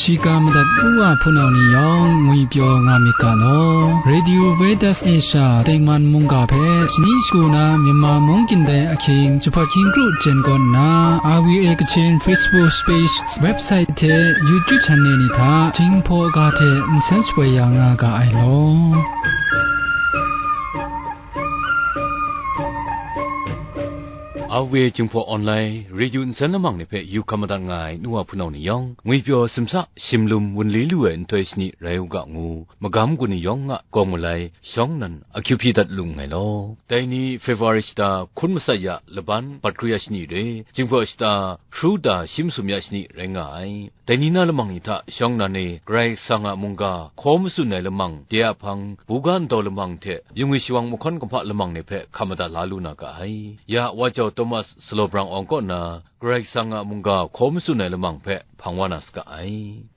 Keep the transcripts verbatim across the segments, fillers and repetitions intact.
Shiga madat u wa hpunau ni yawng ngwipyaw nga myit ga law. Radio Vedas Asia Taiman mungga hpe shani shagu na Myanmar mung kyin dai ahkying jahpat hkying kru jen kaw nna, R V A Kachin Facebook page, website hte YouTube channel ni hta Jinghpaw ga hte nsen shapoi ya nga ga ai law. R V A Jinghpaw Online Radio nsen lamang ni hpe yu hkam madat nga ai nu wa hpunau ni yawng, ngwipyaw simsa shimlum wunli lu ai nhtoi shani rai u ga ngu, magam gun ni yawng a kawng malai shawng nan akyu hpyi dat lu nngai law. Dai ni February shata hkun masat ya laban bat kru ya shani re, Jinghpaw shata hkru da shi masum ya shani rai nga ai. Dai ni na lamang ni hta shawng nan e Karai Kasang a mungga hkaw matsun ai lamang de a hpang, buga ndau lamang hte yungwi shawang mahkawn kumhpa lamang ni hpe hkam madat la lu na ga ai. Ya Wa Jau Thomas Salaw Brang Awng kaw na Karai Kasang a mungga hkaw matsun ai lamang hpe hpang wa na saga ai.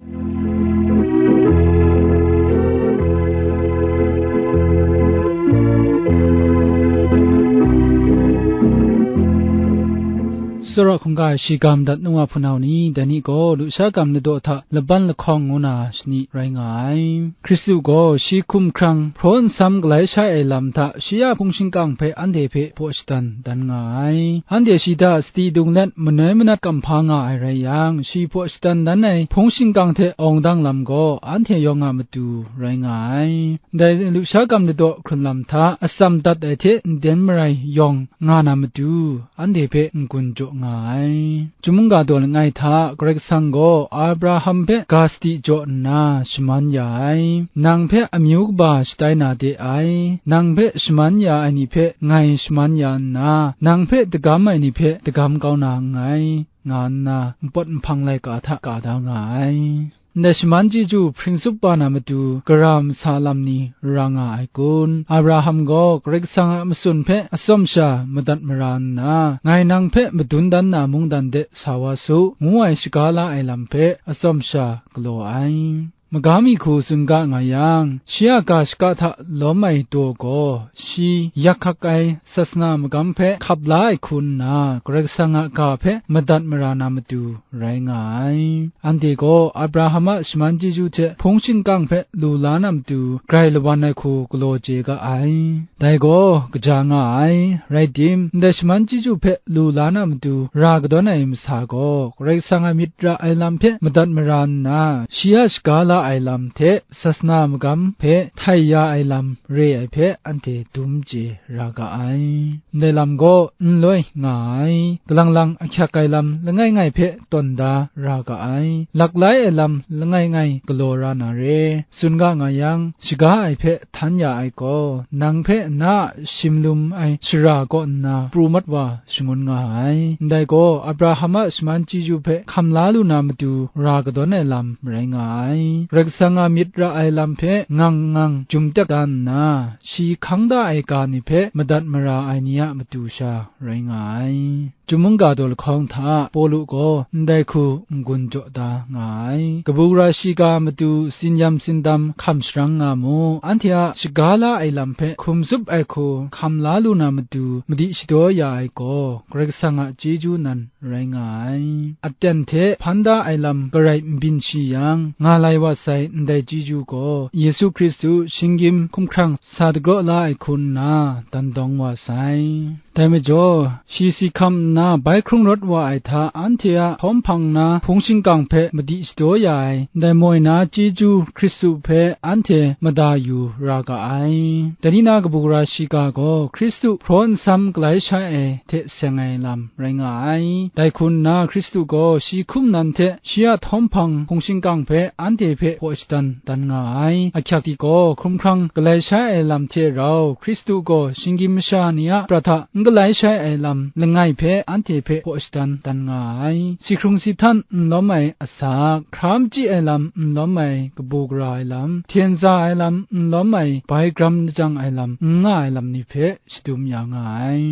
Tsawra hkungga shiga madat nu wa hpunau ni, dai ni gaw lusha gam ladaw hta laban lahkawng ngu na shani rai nga ai. Hkristu gaw shi hkum hkrang hpraw nsam galai shai ai lam hta shi a hpung shingkang hpe anhte hpe hpaw shadan dan nga ai. Anhte shi hta sadi dung let manoi manat kam hpa nga ai rai yang, shi hpaw shadan dan ai hpung shingkang hte awng dang lam gaw anhte yawng a matu rai nga ai. Dai lusha gam ladaw hkrun lam hta atsam dat ai hte nden marai yawng nga na matu, anhte hpe n-gun jaw nga ai. Chyum mungga daw langai hta Karai Kasang gaw Abraham hpe ga sadi jaw nna shaman ya ai. Nang hpe amyu kaba shatai na de ai. Nang hpe shaman ya ai ni hpe ngai shaman ya nna, nang hpe dagam ai ni hpe dagam kau na nngai, nga nna npawt nhpang laika hta ka da nga ai. Ndai shaman chyeju hpring tsup wa na matu, gara masa lam ni ra nga ai kun? Abraham gaw Karai Kasang a matsun hpe atsawm sha madat mara nna, ngai nang hpe madun dan na mungdan de sa wa su, ngu ai shaga la ai lam hpe atsawm sha galaw ai. Magam mi hku tsun ga nga yang, shi a ga shaka hta lawm ai daw gaw, shi yak hkak ai sasana magam hpe hkap la ai hku nna, Karai Kasang a ga hpe madat mara na matu rai nga ai. Anhte gaw Abraham a shaman chyeju hte hpung shingkang hpe lu la na matu, grai lawan ai hku galaw chye ga ai. Dai gaw kaja nga ai, rai tim, ndai shaman chyeju hpe lu la na matu ra kadawn ai masa gaw, Karai Kasang a myit ra ai lam hpe madat mara nna, shi a shaga la ai lam hte sasana magam hpe htai ya ai lam re ai hpe anhte dum chye ra ga ai. Ndai lam gaw n loi nga ai, galang lang ahkyak ai lam langai ngai hpe tawn da ra ga ai, laklai ai lam langai ngai galaw ra na re, tsun ga nga yang, shaga ai hpe htan ya ai gaw, nang hpe na a shimlum ai shara kaw nna pru mat wa shangun nga ai. Ndai gaw, Abraham a shaman chyeju hpe hkam la lu na matu ra kadawn ai lam rai nga ai. Karai Kasang a myit ra ai lam hpe ngang ngang jum tek da nna, shi hkang da ai ga ni hpe madat mara ai ni a matu sha rai nga ai. Chyum mungga daw lahkawng hta Pawlu gaw ndai hku n-gun jaw da nga ai. Kabu gara shiga matu tsin-yam tsindam hkam sharang nga mu, anhte a shaga la ai lam hpe hkum tsup ai hku hkam la lu na matu madi shadaw ya ai gaw, Karai Kasang a chyeju nan rai nga ai. Aten hte hpan da ai lam garai n byin shi yang, nga lai wa sai ndai chyeju gaw, Yesu Hkristu shinggyim hkumhkrang sa dagraw la ai hku nna dan dawng wa sai. Dai majaw, shi si hkam nna bai hkrung rawt wa ai hta, anhte a htawm hpang na hpung shingkang hpe madi shadaw ya ai, ndai moi na chyeju Hkristu hpe anhte mada yu ra ga ai. Dai ni na kabu gara shiga gaw, Hkristu hpraw nsam galai shai ai hte seng ai lam rai nga ai. Dai hku nna, Hkristu gaw shi hkum nan hte shi a htawm hpang hpung shingkang hpe anhte hpe hpaw shadan dan nga ai. Ahkyak di gaw, hkumhkrang galai shai ai lam hte rau, Hkristu gaw shinggyim masha ni a prat hta n galai shai ai lam langai hpe anhte hpe hpaw shadan dan nga ai. Si hkrung si htan n lawm ai asak, hkra machyi ai lam n lawm ai kabu gara ai lam, hten za ai lam n lawm ai bai gram lajang ai lam n nga ai lam ni hpe shadum ya nga ai.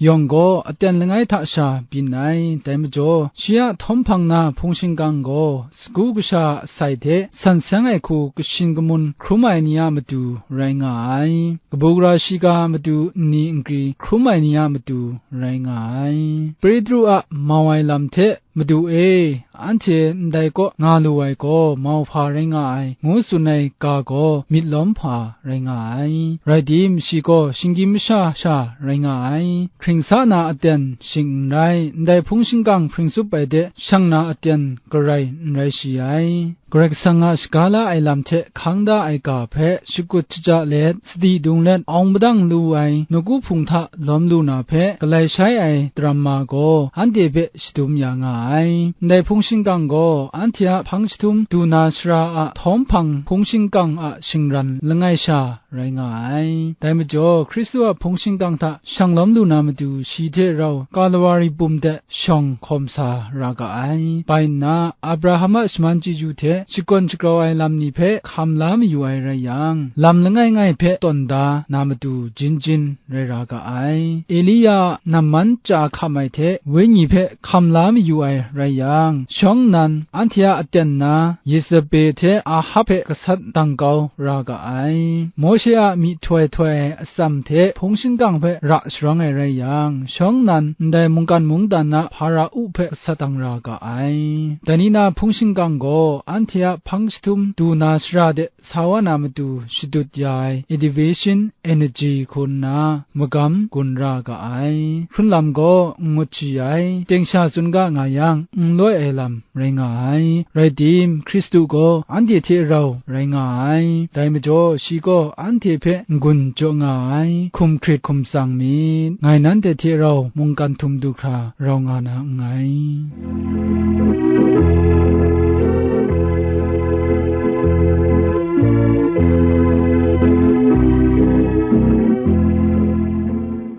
Yawng gaw aten langai hta sha byin ai. Dai majaw, shi a htawm hpang na hpung shingkang gaw, sagu kasha a asai hte san seng ai hku kashin kamun hkrum ai ni a matu rai nga ai. Kabu gara shiga a matu nni nkri hkrum ai ni a matu rai nga ai. Petru a mau ai lam hte "Madu e, anhte ndai kaw nga lu ai gaw mauhpa rai nga ai," ngu tsun ai ga gaw myit lawm hpa rai nga ai. Rai tim, shi gaw shinggyim masha sha rai nga ai. Hkring sa na aten shing n rai, ndai hpung shingkang hpring tsup ai de shang na aten garai n rai shi ai. Karai Kasang a shaga la ai lam hte hkang da ai ga hpe shakut shaja let, sadi dung let, awng padang lu ai nawku hpung hta lawm lu na hpe galai shai ai daram ma gaw anhte hpe shadum ya nga ai. Ndai hpung shingkang gaw anhte a hpang jahtum du na sara a htawm hpang hpung shingkang a shingran langai sha rai nga ai. Dai majaw, Hkristu a hpung shingkang hta shang lawm lu na matu, shi hte rau Kalawari bum de shawng hkawm sa ra ga ai. Bai nna, Abraham a shaman chyeju hte shakawn shagrau ai lam ni hpe hkam la mayu ai rai yang, lam langai ngai hpe tawn da na matu jin jin rai ra ga ai. Eliya a namman chya hkam ai hte wenyi hpe hkam la mayu ai rai yang, shawng nnan anhte a aten na Yezebel hte Ahab hpe gasat dang kau ra ga ai. Mawshe a myihtoi htoi ai atsam hte hpung shingkang hpe ra sharawng ai rai yang, shawng nnan ndai mungkan mungdan a Hpara-u hpe gasat dang ra ga ai. Dai ni na hpung shingkang gaw anhte a hpang jahtum du na sara de sa wa na matu shadut ya ai elevation energy hku nna magam gun ra ga ai. Hkrunlam gaw n ngut shi ai. Teng sha tsun ga nga yang, n loi ai lam rai nga ai. Rai tim, Hkristu gaw anhte hte rau rai nga ai. Dai majaw, shi gaw anhte hpe n-gun jaw nga ai, hkum hkrit hkum tsang myit. Ngai nanhte hte rau mungkan htum du hkra rau nga na nngai.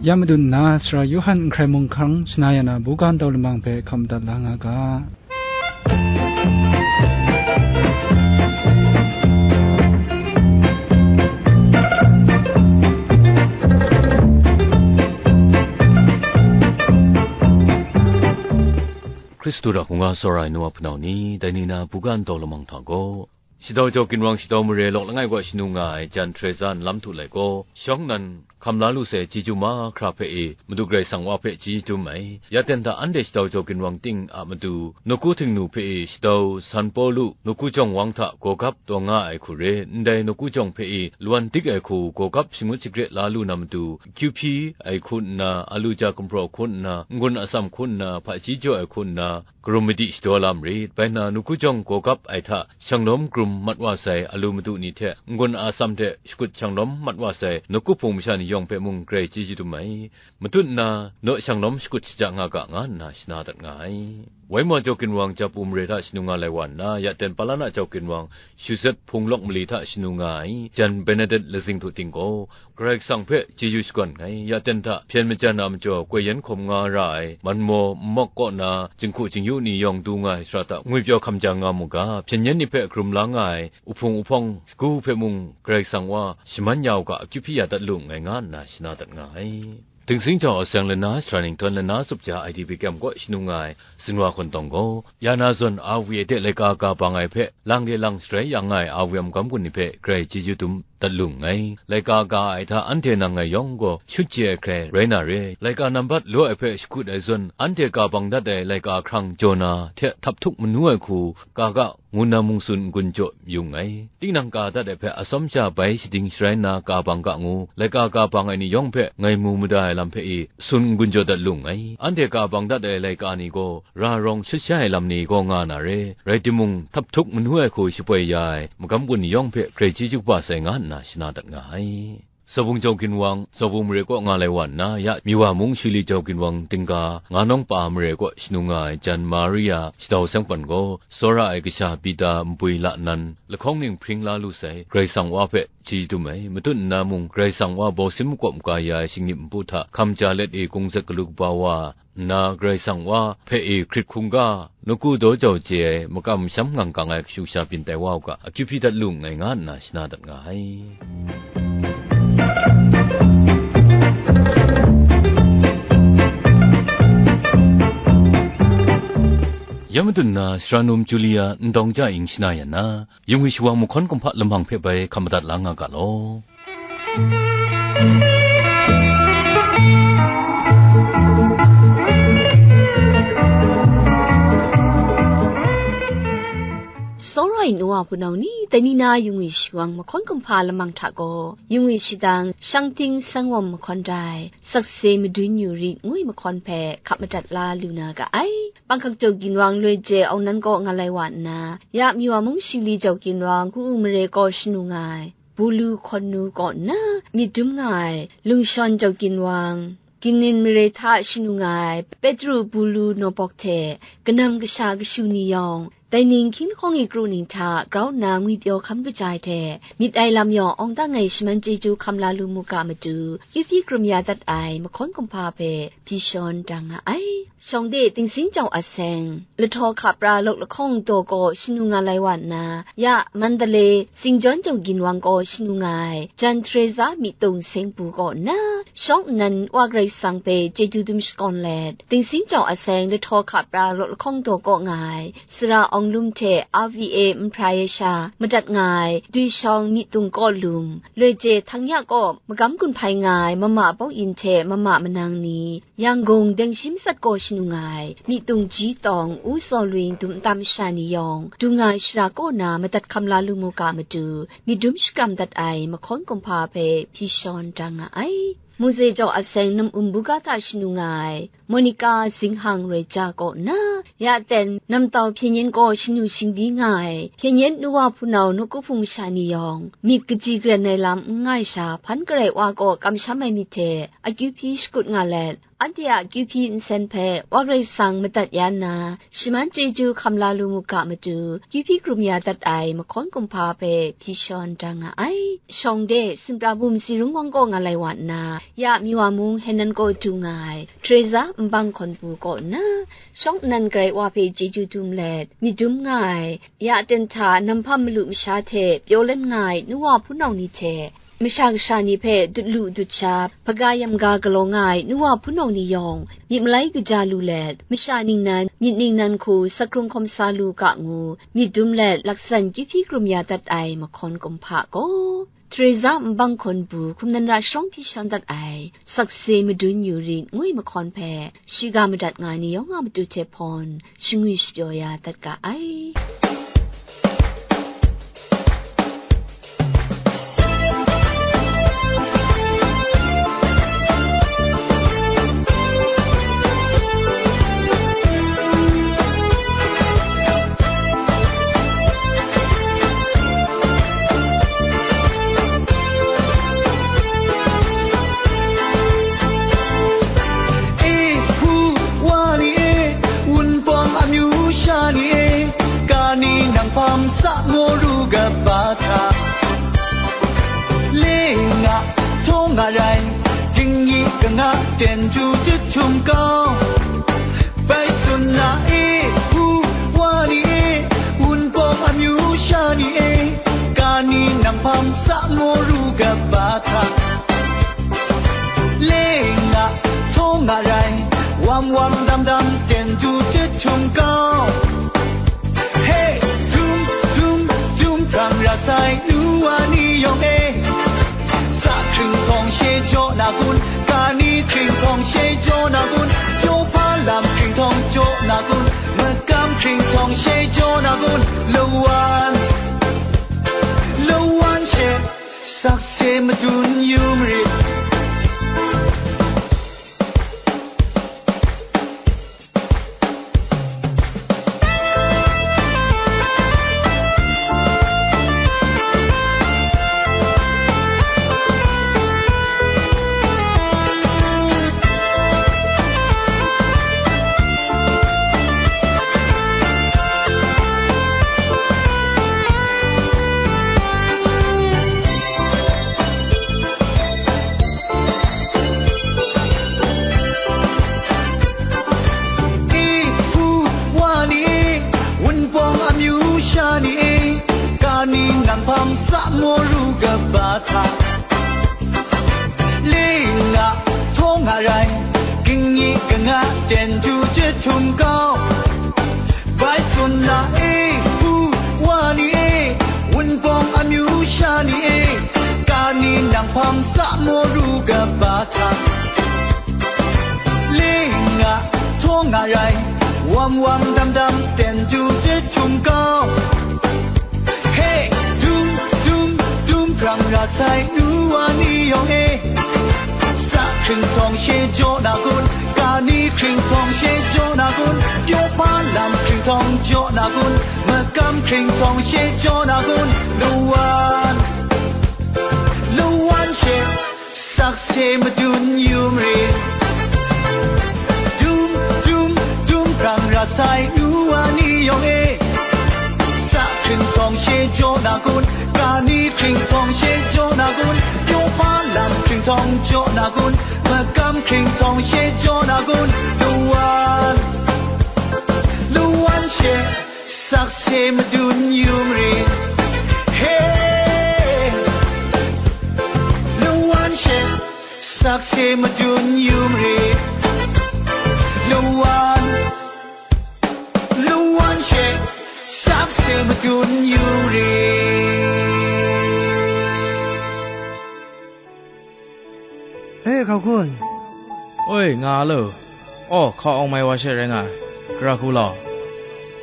Ya madun nna, Sara Yawhan n hkrai mung hkang shana ya na buga ntau lamang hpe hkam madat la nga ga. Hkristu hta hkungga tsawra ai nu a hpunau ni, dai ni na buga ntau lamang hta gaw, Shadau Jau Ginwang Shadau Mare lawk langai kaw shanu nga ai jan Teresa nlam htu lai gaw, shawng nnan hkam la lu sai chyeju mahkra hpe e, Madu Karai Kasang Wa hpe chyeju dum ai. Ya ten hta anhte Shadau Jau Ginwang ting a matu, nawku htingnu hpe e, Shadau San Pawlu nawku jawng wang hta gawgap taw nga ai hku re, ndai nawku jawng hpe e, lawan dik ai hku gawgap shangut shagre la lu na matu, kyu hpyi ai hku nna, alu ja gumhpraw hku nna, n-gun atsam hku nna, hpaji jaw ai hku nna, karum madi shadaw la marit. Bai nna, nawku jawng gawgap ai hta, shanglawm karum mat wa sai, alu madu ni hte, n-gun a atsam hte shakut shanglawm mat wa sai, nawku hpung masha ni yawng hpe mung grai chyeju dum ai. Matut nna, naw shanglawm shakut shaja nga ga, nga nna shana dat nga ai. Waimaw Jau Ginwang Japu mare hta shanu nga lai wa nna, ya ten Palana Jau Ginwang Shuzet Hpung Lawk Mali hta shanu nga ai, jan Benedet lazing htu ting gaw, Karai Kasang hpe chyeju shakawn nngai. Ya ten hta hpyen majan a majaw, koi yan hkawm nga ra ai, manmaw nmawk kaw na, jinghku jingyu ni yawng du nga ai shara hta ngwipyaw hkam ja nga mu ga, hpyen yan ni hpe karum la nga ai, uhpung uhpawng shagu hpe mung Karai Kasang Wa shaman ya u ga, akyu hpyi ya dat lu nngai, nga nna shana dat nga ai. Dingsing jau a seng lana sara ningtawn lana tsup ja I D P kyam kaw shanu nga ai, Zinwa Hkawntawng gaw, ya na zawn A W I A de laika ga bang ai hpe, lang de lang sharai yang nga ai A W I A magam gun ni hpe grai chyeju dum dat lu nngai. Laika ga ai hta anhte nang ngai yawng gaw shut chye ai hkrai rai na re. Laika nambat law ai hpe shakut ai zawn, anhte ga bang dat ai laika hkrang jaw na hte htap htuk manu ai hku, ga ga ngu na mung tsun n-gun jaw yu nngai. Tinang ga dat ai hpe atsawm sha bai shading sharai nna ga bang ga ngu, laika ga bang ai ni yawng hpe ngai mu mada ai lam hpe e, tsun n-gun jaw dat lu nngai. Anhte ga bang dat ai laika ni gaw, ra rawng shut sha ai lam ni gaw nga na re, rai timung, htap htuk manu ai hku shapoi ya ai magam gun ni yawng hpe grai chyeju kaba sai, nga nna shana dat nga ai. Zawbung Jau Ginwang, Zawbung mare kaw nga lai wa nna, ya Miwa mung Shili Jau Ginwang ting ga, Nganawng Pa mare kaw shanu nga ai jan Maria Shadau Sengpan gaw, tsawra ai kasha Pita npwi la nan, lahkawng ning hpring la lu sai, Karai Kasang Wa hpe chyeju dum ai. Matut nna mung, Karai Kasang Wa bawsin makawp maga ya ai shinggyim npu hta hkam ja let e kungzet galu kaba wa, nna Karai Kasang Wa hpe e hkrit hkungga, nawku daw jau chye ai, makam masham ngang kang ai kashu kasha byin tai wa u ga, akyu hpyi dat lu nngai, nga nna shana dat nga ai. Ya madun na, sara num Julia n dawng ja ing shana yan na, yung ai shawang mahkawn kumhpa lamang hpe bai hkam madat la nga ga law. Nuwa hpunau ni, dai ni na yungwi shawang mahkawn kumhpa lamang hta gaw, yungwi shadang, shang ting sangwawm mahkawn rai, sakse madun yu rit ngwi mahkawn hpe hkap madat la lu na ga ai. Panghkak jau ginwang loi je awng nan kaw nga lai wa nna, ya Miwa mung shingli jau ginwang Ku-u mare kaw shanu nga ai, Bulu hkawn nu kaw nna, myit dum nga ai, Lungshawn jau ginwang, Ginin mare hta shanu nga ai, Petru Bulu nawbawk hte, kanam kasha kashu ni yawng, dai ning hkying lahkawng e kru ning hta grau nna ngwi pyaw hkam kaja ai hte, myit ai lam yawng awng dang ai shaman chyeju hkam la lu mu ga matu, kyu hpyi krum ya dat ai mahkawn kumhpa hpe hpyi shawn dang nga ai. Shawng de Dingsing Jau Aseng, lahtaw hka pra lawk lahkawng daw kaw shanu nga lai wa nna, ya Mandalay, Singjawn Jau Ginwang kaw shanu nga ai, Jan Teresa Myitdung Sengpu kaw nna, shawng nnan Wa Karai Kasang hpe chyeju dum shakawn let, Dingsing Jau Aseng lahtaw hka pra lawk lahkawng daw kaw nga ai, Sara Awng Lum hte R V A nprai ai sha madat nga ai, Dui Shawng Myitdung Kaw Lum, loi je Htang Ya kaw magam gun hpai nga ai, Mama Pawng Yin hte Mama Manang ni, Yangon Dengshi Matsat kaw shanu nga ai, Myitdung Ji Tawng, U Saw Lwing dum nta masha ni yawng, dung nga ai shara kaw na madat hkam la lu mu ga matu, myit dum shakram dat ai mahkawn kumhpa hpe hpyi shawn dang nga ai. Mungze Jau Aseng nam um buga hta shanu nga ai, Monica Zinghang Roi Ja kaw nna, ya ten Namtau Hpyen Yen kaw shanu shingdi nga ai, Hpyen Yen Nuwa hpunau nawku hpung masha ni yawng, myit kaji karen ai lam n nga ai sha, hpan karai wa kaw kamsham ai myit hte akyu hpyi shakut nga let, anhte a kyu hpyi nsen hpe Wa Karai Kasang madat ya nna, shaman chyeju hkam la lu mu ga matu, kyu hpyi krum ya dat ai mahkawn kumhpa hpe hpyi shawn dang nga ai. Shawng de, Sumprabu Masi Rungwang kaw nga lai wa nna, ya Miwa mung Henan kaw du nga ai, Teresa Nbang Hkawnpu kaw nna, shawng nnan Karai Wa hpe chyeju dum let, myit dum nga ai, ya ten hta nam hpam malu masha hte pyaw let nga ai Nuwa hpunau ni hte, masha kasha ni hpe dut lu dut sha, hpaga yamga galaw nga ai Nuwa hpunau ni yawng, myit malai kaja lu let, masha ningnan, myit ningnan hku sakrung hkawm sa lu ga ngu, myit dum let, laksan kyu hpyi krum ya dat ai mahkawn kumhpa gaw, Teresa Nbang Hkawnpu, hkum nan ra sharawng hpyi shawn dat ai, sakse madun yu rit ngwi mahkawn hpe, shiga madat nga ai ni yawng a matu hte hpawn, shangwi shapyaw ya dat ga ai. E hpu wa ni e, wunpawng amyu sha ni e, ga ni nang hpang sa maw ru kaba hta, le nga, htaw nga rai, dingyi kanga ten du jahtum kau. Bai tsun na e, hpu wa ni e, wunpawng amyu sha ni e, ga ni nang hpang sa maw ru kaba hta, le nga, htaw nga rai, wam wam dam dam ten du jahtum kau. He, dum, dum, dum hprang ra sai, nu wa ni yawng e. Sa hkring htawng she jaw na kun, ka ni hkring htawng she jaw na kun, yawhpa lam hkring htawng jaw na kun, makam hkring htawng she jaw na kun, lawan, lawan she, sakse madun yu marit. E hpu wa ni e, wunpawng amyu sha ni e, ka ni nang hpang sa maw ru kaba hta, le nga, htaw nga rai, ging yi kanga ten du jahtum kau. Bai tsun na e, hpu wa ni e, wunpawng amyu sha ni e, ka ni nang hpang sa maw ru kaba hta, le nga, htaw nga rai, wam wam dam dam ten du jahtum kau. Ra sai nu wa ni yawng e, sa hkring htawng she jaw na kun, ka ni hkring htawng she jaw na kun, pyaw pa lam hkring htawng jaw na kun, makam hkring htawng she jaw na kun, lawan, lawan she, sakse madun yu marit. Dum, dum, dum brang ra sai nu wa ni yawng e, sa hkring htawng she jaw na kun, ka ni hkring htawng she jaw na kun, pyaw pa lam hkring htawng jaw na kun, makam hkring htawng she jaw na kun, lawan, lawan she, sakse madun yu marit. He, lawan she, sakse madun yu marit. Lawan, lawan she, sakse madun yu marit. E, hkau kun. Oi, nga lo. Aw, hkau awng mai wa she rai nga ai. Gara hku law.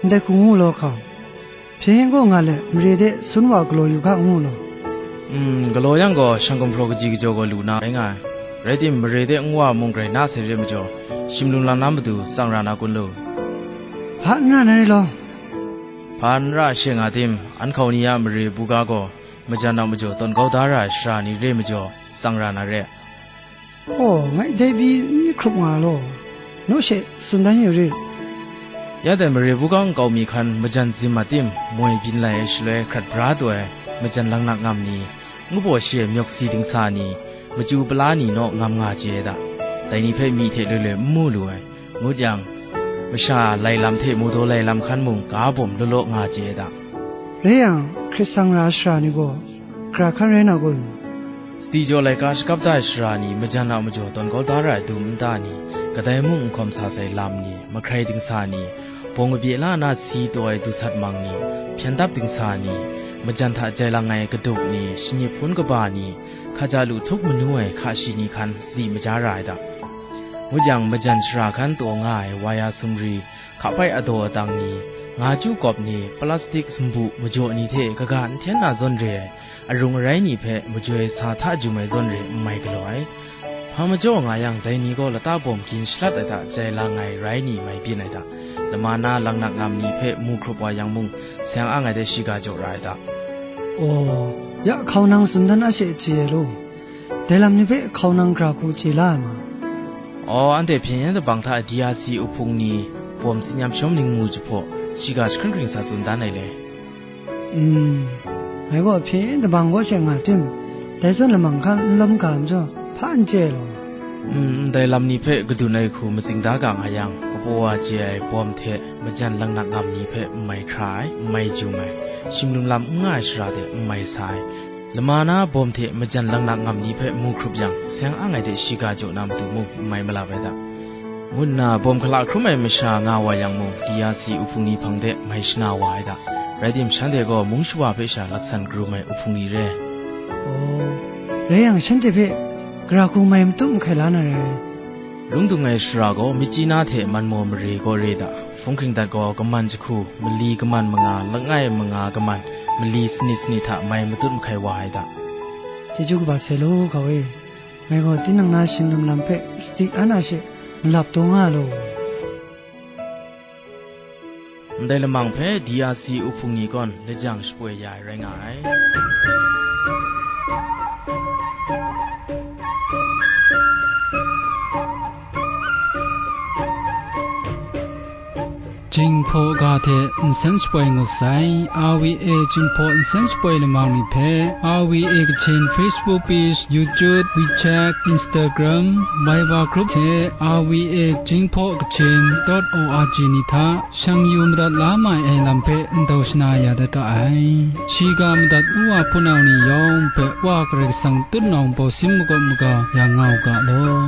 Ndai hku ngu law hkau. Hpyen gaw nga let, mare de sun wa galaw yu ga ngu law. Mm, galaw yang gaw, shang gumhpraw kaji kajaw gaw lu na rai nga ai. Rai tim, mare de nwa mung grai na sai re majaw, shim lum lam na matu tsang ra na kun lu? Hpa n ra na re law. Hpa n ra she nga tim, an hkau ni a mare buga gaw, majan a majaw tawn kau da ra ai sara ni re majaw, tsang ra na re. Aw, ngai dai pyi n myit hkrup nga law, naw she tsun dan yu rit. Ya dai mare buga nkau mi hkan majan zim a tim, moi byin lai ai shaloi hkrat bra taw ai majan langnak ngam ni, ngu baw shi ai myawk si dingsa ni, machyu pala ni naw ngam nga chye ai da. Dai ni hpe myi hte loi loi n mu lu ai. Ngut yang, masha lai lam hte mawdaw lai lam hkan mung ga bawm law law nga chye ai da. Rai yang, hkrit sang ra ai sara ni gaw, gara hkan rai na kun? Sadi jaw laika shakap da ai sara ni, majan a majaw tawn kau da ra ai dum nta ni, kadai mung n hkawm sa sai lam ni, mahkrai dingsa ni, bawng kabye la na si taw ai du sat mang ni, hpyen dap dingsa ni, majan hta jai lang ai kaduk ni, shanip hpun kaba ni, hkaja lu htup manu ai hka shi ni hkan sadi maja ra ai da. Ngut yang, majan shara hkan taw nga ai waya sumri, hka pai adaw adang ni, nga chyu kawp ni, plastik sumbu majaw ni hte kaga n hten na zawn re ai, arung arai ni hpe majoi sa hta jum ai zawn re n mai galaw ai. Hpa majaw nga yang, dai ni gaw lata bawm gin shalat ai hta jai lang ai rai ni mai byin ai hta, lama na langnak ngam ni hpe mu hkrup wa yang mung, seng ang ai de shiga jaw ra ai hta. Aw, ya hkau nang tsun dan a she chye ai law. Dai lam ni hpe hkau nang gara hku chye la ai ma? Aw, anhte hpyen yen dabang hta D R C uhpung ni bawm tsin yam shawm ning mu jahpaw, shiga jahkring hkring sa tsun dan ai le. Mm, ngai gaw hpyen yen dabang gaw she nga tim, dai zawn lamang hkan n lawm ga majaw, hpa n chye ai law. Mm, ndai lam ni hpe kadun ai hku matsing da ga nga yang, kapaw wa chye ai bawm hte majan langnak ngam ni hpe n mai hkra ai, n mai jum ai, shim lum lam n nga ai sara de n mai sa ai, lama na bawm hte majan langnak ngam ni hpe mu hkrup yang, seng ang ai de shiga jaw na matu mung n mai malap ai da, ngu nna bawm hkala hkrum ai masha nga wa yang mung, D R C uhpung ni hpang de mai shana wa ai da. Rai tim, shanhte gaw mung shawa hpe sha laksan karum ai uhpung ni re. Aw, rai yang, shanhte hpe gara hku mai matut mahkai la na rai. Lung dung ai sara gaw, Myitkyina hte Manmaw mare gaw re da. Hpung hkring dat gaw, kaman jahku, mali kaman manga, langai manga kaman, mali sanit sanit hta mai matut mahkai wa ai da. Chyeju kaba sai law, hkau e. Ngai gaw tinang na shim lum lam hpe sadi an a she malap taw nga law. Ndai lamang hpe D R C uhpung ni gaw lajang shapoi ya ai rai nga ai. Jinghpaw ga hte nsen shapoi ngut sai. R V A Jinghpaw nsen shapoi lamang ni hpe R V A Kachin Facebook page, YouTube, WeChat, Instagram, Viber group hte R V A Jinghpaw Kachin dot O R G ni hta shang yu madat la mai ai lam hpe ndau shana ya dat ga ai. Shiga madat u wa hpunau ni yawng hpe Wa Karai Kasang tutnawng bawsin makawp maga ya nga u ga law.